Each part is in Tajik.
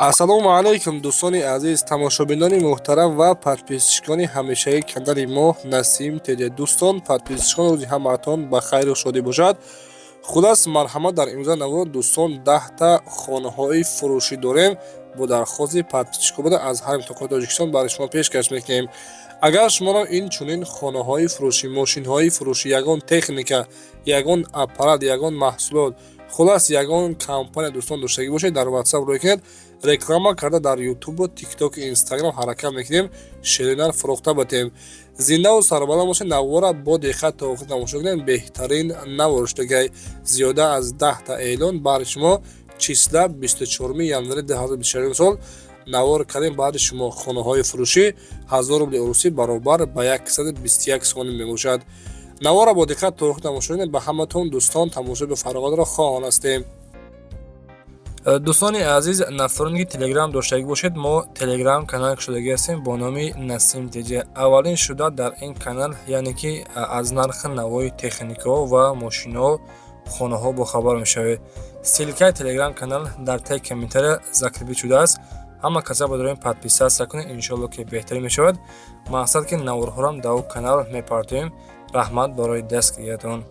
Ассалому алайкум, дӯстони азиз, тамошобинони муҳтарам ва подписчикони ҳамешагии канали мо Насим ТД. Дӯстон, подписчикон, рӯзи ҳамаатон ба хайру шодӣ бошад. Хулас, марҳамат, дар имрӯза навор, дӯстон, 10та хонаҳои фурӯшӣ дорем, бо дархости подписчикон буда, аз ҳар минтақаи Тоҷикистон барои шумо пешкаш мекунем. Агар шуморо ин чунин хонаҳои фурӯшӣ, мошинҳои фурӯшӣ, ягон техника, ягон аппарат, ягон маҳсулот, хулас, ягон компания, дӯстон, доштагӣ бошед, дар WhatsApp рӯй кунед, реклама карда дар Ютубу Тиктоку Инстаграм ҳаракат мекунем, ширинар фурӯхта батем. Зиндаву сарбаланд бошед. Навора бо диққат то охир тамошо кунед, беҳтарин навор шудагай. Зиёда аз 10та эълон баҳри шумо, числа 24 январи 2026 сол навор кардем баъди шумо. Хонаҳои фурӯшӣ, 1000 рубли русӣ баробар ба 121 сомонӣ мебошад. Навора бо диққат то охир тамошо кунед. Ба ҳаматон, дӯстон, тамошои бефароғатро хоҳон ҳастем. Дӯстони азиз, нафароне ки Телеграм доштагӣ бошед, мо Телеграм канал кушодагӣ ҳастем бо номи Насим Тҷ. Аввалин шуда дар ин канал, яъне ки аз нархи навои техникаҳо ва мошинҳо, хонаҳо бохабар мешавед. Ссылкаи Телеграм канал дар таи комментария закрепить шудааст. Ҳама каса бодорем подписаться кунед, иншоалло ки беҳтарин мешавад. Мақсад ки наворҳорам дар ӯ канал мепартоем. Раҳмат барои дастгириятон.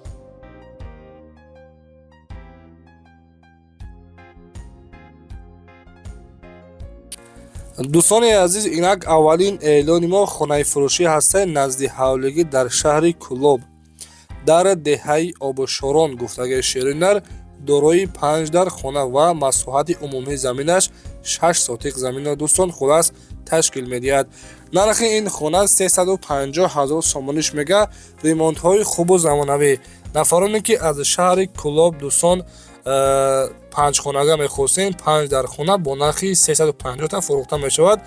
Дӯстони азиз, инак аввалин эълони мо хонаи фурӯшӣ ҳастад назди ҳавлигӣ дар шаҳри Кӯлоб, дар деҳаи Обушорон гуфтаги шеринар, дорои панҷ дар хона ва масоҳати умумии заминаш 6 сотиқ заминро, дӯстон, хулас, ташкил медиҳад. Нархи ин хона 350 ҳазор сомониш мега. Ремонтҳои хубу замонавӣ. Нафароне ки аз шаҳри Кӯлоб, дӯстон, панҷхонага мехостем, панҷ дар хона бо нархи 350 та фурӯхта мешавад.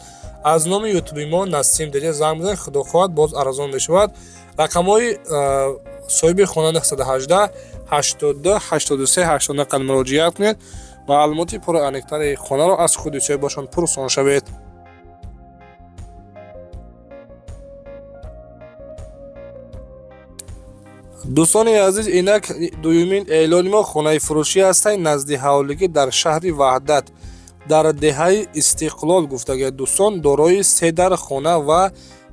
Аз номи ютуби мо Насим ТД занг бизанед, худо хоҳад, боз арзон мешавад. Рақамҳои соҳиби хона 918 82 83 89 қад муроҷиат кунед, маълумоти пурра аниқтари хонаро аз худи соҳибашон пурсон шавед. Дӯстони азиз, инак дуюмин эълони мо хонаи фурӯшӣ ҳастанд назди ҳавлигӣ дар шаҳри Ваҳдат, дар деҳаи Истиқлол гуфтагӣ, дӯстон, дорои се дар хона ва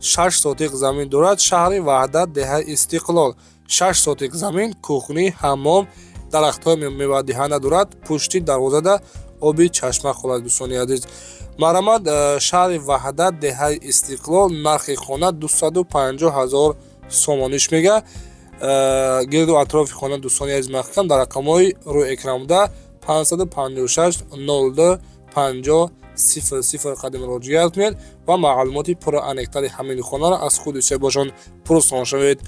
6 сотиқ замин дорад. Шаҳри Ваҳдат, деҳаи Истиқлол, 6 сотиқ замин, кухни, ҳаммом, дарахтҳои мевадиҳанда дорад, пушти дарвозада оби чашма холад. Дӯстони азиз, марҳамат, шаҳри Ваҳдат, деҳаи Истиқлол, нархи хона 250 ҳазор сомониш мега. Гирду атрофи хона, дӯстони азиз, маҳкам. Дар рақамҳои рӯи экран буда 556 02 50 00 қадим муроҷиат кунед ва маълумоти пурра аниқтари ҳамин хонаро аз худи соҳибошон пурсон шавед.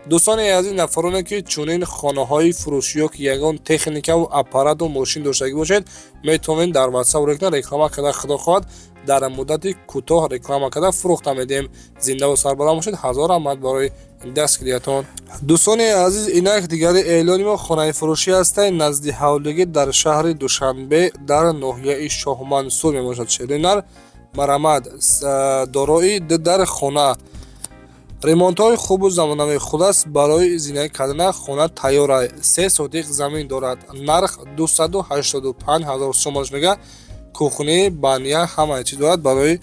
Дӯстони азиз, нафароне ки чунин хонаҳои фурӯшӣ ё ки ягон техникаву аппарату мошин доштагӣ бошед, метавонед дар WhatsApp рӯй кунед, реклама карда, худо хоҳад, дар муддати кӯтоҳ реклама карда фурӯхта медиҳем. Зиндаву сарбаланд бошед. Ҳазор раҳмат барои дастгириятон. Дӯстони азиз, инак дигари эълони мо хонаи фурӯшӣ ҳастанд назди ҳавлигӣ дар шаҳри Душанбе, дар ноҳияи Шоҳмансур мебошад. Шеринар, марҳамат, дорои ду дар хона, ремонтҳои хубу замонавии, хулас, барои зиндагӣ кардана хона тайёр, 3 сотиқ замин дорад. Нарх 285 ҳазор сомонаш мега. Кухни, баня, ҳамаи чиз дорад барои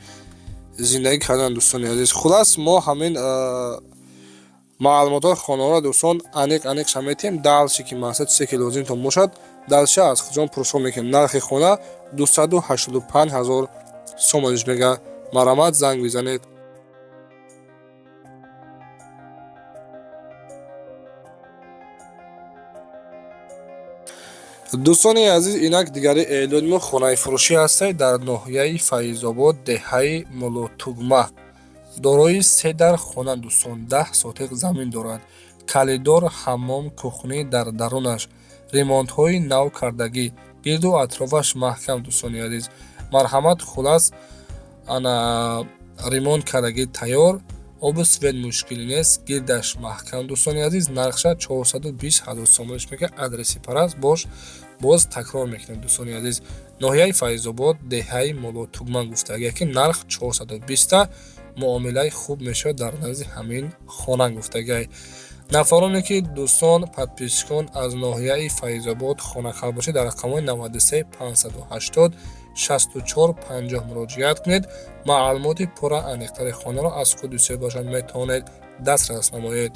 зиндагӣ кардан. Дӯстони азиз, хулас, мо ҳамин маълумотҳои хонаҳоро, дӯстон, аниқ аниқша метиҳем. Дальше ки мақсад чизе ки лозимтон бошад, дальше аз худҷон пурсон мекунем. Нархи хона 285 ҳазор сомониш мега. Марҳамат, занг бизанед. Дӯстони азиз, инак дигари эълони мо хонаи фурӯшӣ ҳастад дар ноҳияи Файзобод, деҳаи Мулотугма, дорои се дар хона, дӯстон, 10 сотиқ замин дорад, калидор, ҳаммом, кухни дар дарунаш, ремонтҳои нав кардагӣ, гирду атрофаш маҳкам. Дӯстони азиз, марҳамат, хулас, ана ремонт кардагӣ тайёр, обу свет мушкилӣ нест, гирдаш маҳкам. Дӯстони азиз, нархша 420 ҳазор сомониш мекунад. Адреси параст бош, боз такрор мекунем, дӯстони азиз: ноҳияи Файзобод, деҳаи Молотугман гуфтагӣ ки нарх 420та, муомилаи хуб мешавад дар назди ҳамин хона гуфтагиай. Нафароне ки, дӯстон, подписчикон, аз ноҳияи Файзобод хонахар бошед, дар рақамҳои 93 580 64 50 муроҷиат кунед. Маълумоти пурра аниқтари хонаро аз худи соҳибашон метавонед дастрас намоед.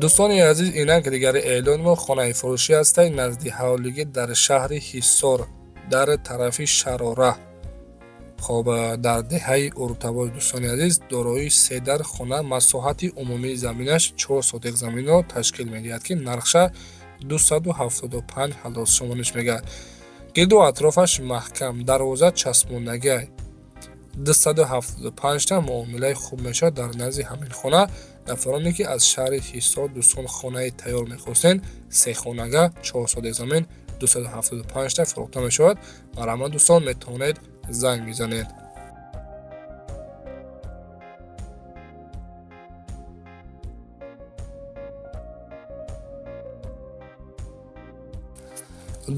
Дӯстони азиз, инак дигари эълони мо хонаи фурӯшӣ ҳастад назди ҳавлигӣ дар шаҳри Ҳисор, дар тарафи Шарора. Хоб, дар деҳаи Уртабоз, дӯстони азиз, дорои се дар хона, масоҳати умумии заминаш 4 сотих заминро ташкил медиҳад, ки нархша 275 ҳазор сомониш мегардад. Гирду атрофаш маҳкам, дарвоза часпондагиай. 275 та муомилаи хуб мешавад дар назди ҳамин хона. Нафароне ки аз шаҳри Ҳисор, дӯстон, хонаи тайёр мехостен, сехонага, 4 сотих замин, 275 та фурӯхта мешавад. Марҳамат, дӯстон, метавонед занг бизанед.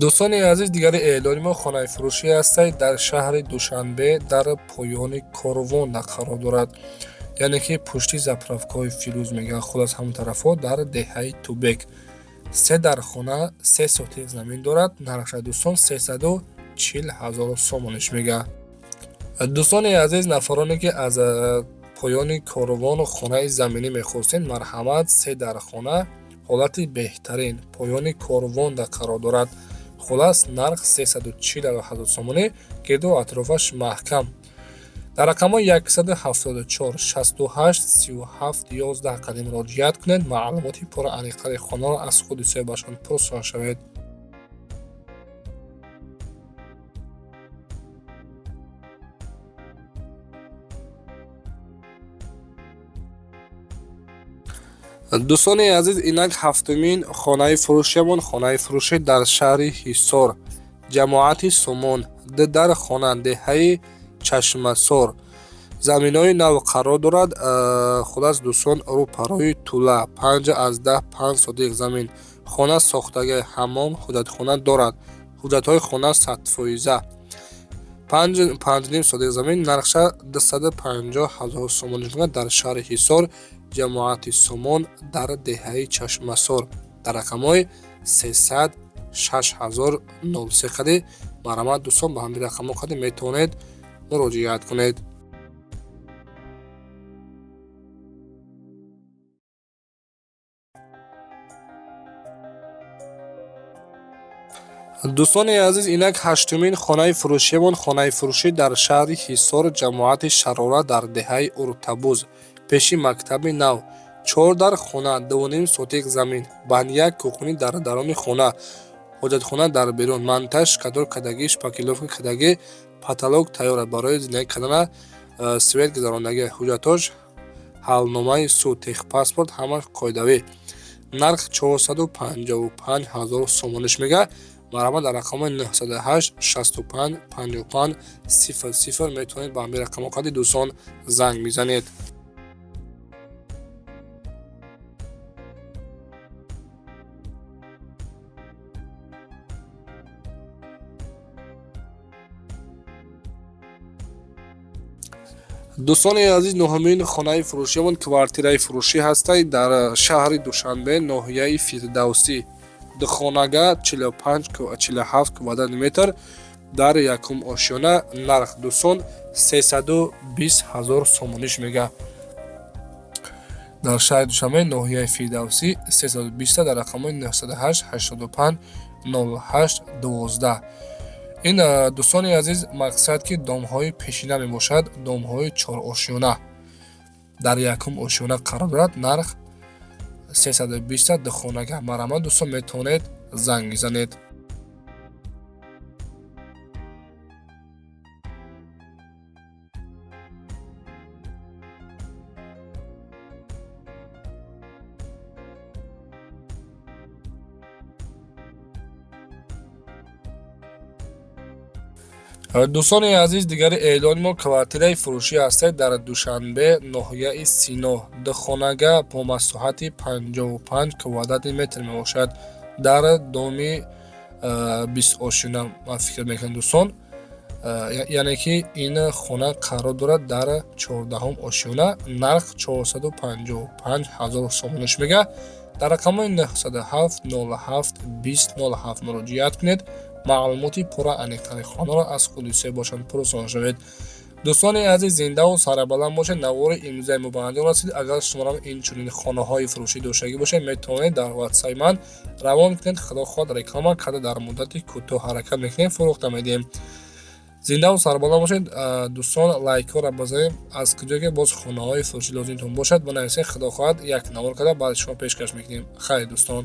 Дӯстони азиз, дигари эълони мо хонаи фурӯшӣ ҳастад дар шаҳри Душанбе, дар поёни Корвон қарор дорад, яъне ки пушти заправкаҳои Фирӯз мегӯянд, хулас, ҳамон тарафҳо, дар деҳаи Тубек. Се дар хона, 3 сотих замин дорад. Нархша, дӯстон, 340 ҳазор сомониш мегӯяд. Дӯстони азиз, нафароне ки аз поёни Корвону хонаи заминӣ мехостед, марҳамат, се дар хона, ҳолати беҳтарин, поёни Корвонда қарор дорад. Хулас, нарх 340 ҳазор сомонӣ, гирду атрофаш маҳкам. Дар рақамҳои 174 68 37 11 қадим муроҷиат кунед. Маълумоти пурра аниқтари хонаро аз худи соҳибашон пурсон шавед. Дӯстони азиз, инак ҳафтумин хонаи фурӯшиамон, хонаи фурӯшӣ дар шаҳри Ҳисор, ҷамоати Сомон, ду дар хона, деҳаи Чашмасор, заминои нав қарор дорад. Хулас, дӯстон, рӯпарои Тула, 5,5 сотих замин, хона сохтагаи, ҳаммом, ҳуҷҷатхона дорад, ҳуҷҷатҳои хона 100%. 5,5 сотих замин, нархша 250 ҳазор сомонӣ, дар шаҳри Ҳисор, ҷамоати Сомон, дар деҳаи Чашмасор, дар рақамҳои 300 6003 қади. Марҳамат, дӯстон, ба ҳамин рақамҳо қади метавонед муроҷиат кунед. Дӯстони азиз, инак ҳаштумин хонаи фурӯшиамон, хонаи фурӯшӣ дар шаҳри Ҳисор, ҷамоати Шарора, дар деҳаи Уртабуз, пеши мактаби нав, чор дар хона, 2,5 сотих замин, банд як кухни дар даруни хона, ҳоҷатхона дар берун, монтаж кадор кардагӣ, шпаклёвка кардагӣ, потолок тайёр барои зиндагӣ кардана, свет гузарондагӣ, ҳуҷҷатҳош ҳалномаи суд, техпаспорт, ҳама қоидавӣ. Нарх 455 ҳазор сомониш мегӯяд. Марҳамат, дар рақамҳои 908 65 55 00 метавонед ба ҳамин рақамҳо қади, дӯстон, занг бизанед. Дӯстони азиз, нуҳумин хонаи фурӯшиамон квартираи фурӯшӣ ҳастад дар шаҳри Душанбе, ноҳияи Фирдавсӣ, духонага, 45 47 квадрат метр, дар якум ошёна. Нарх, дӯстон, 320 ҳазор сомониш мегӯяд. Дар шаҳри Душанбе, ноҳияи Фирдавсӣ, 320, дар рақамҳои 908 85 08 12. Ин, дӯстони азиз, мақсад ки домҳои пешина мебошад, домҳои чорошёна, дар якум ошёна қарор дорад. Нарх 320, духонага. Марҳамат, дӯстон, метавонед занг бизанед. Дӯстони азиз, дигари эълони мо квартираи фурӯшӣ ҳастад дар Душанбе, ноҳияи Сино, духонага бо масоҳати 55 квадрати метр мебошад, дар доми 20 ошёна, ман фикр мекунам, дӯстон. Яъне ки ин хона қарор дорад дар 14-ум ошёна, нарх 455 ҳазор сомониш мега. Дар рақамҳои 907 07 20 07 муроҷиат кунед, маълумоти пурра, аниқтари хонаро аз худи соҳибошон пурсон шавед. Дӯстони азиз, зиндаву сарбаланд бошед. Навори имрӯзаи мо ба анҷом расид. Агар шуморо ин чунин хонаҳои фурӯшӣ доштагӣ бошед, метавонед дар ватсаи ман равон кунед. Худо хоҳад, реклама карда, дар муддати кӯтоҳ ҳаракат мекунем, фурӯхта медиҳем. Зиндаву сарбаланд бошед, дӯстон. Лайкҳоро бизанед. Аз куҷо ки боз хонаҳои фурӯшӣ лозимтон бошад, бинависед. Худо хоҳад, як навор карда баъди шумо пешкаш мекунем. Хайр, дӯстон.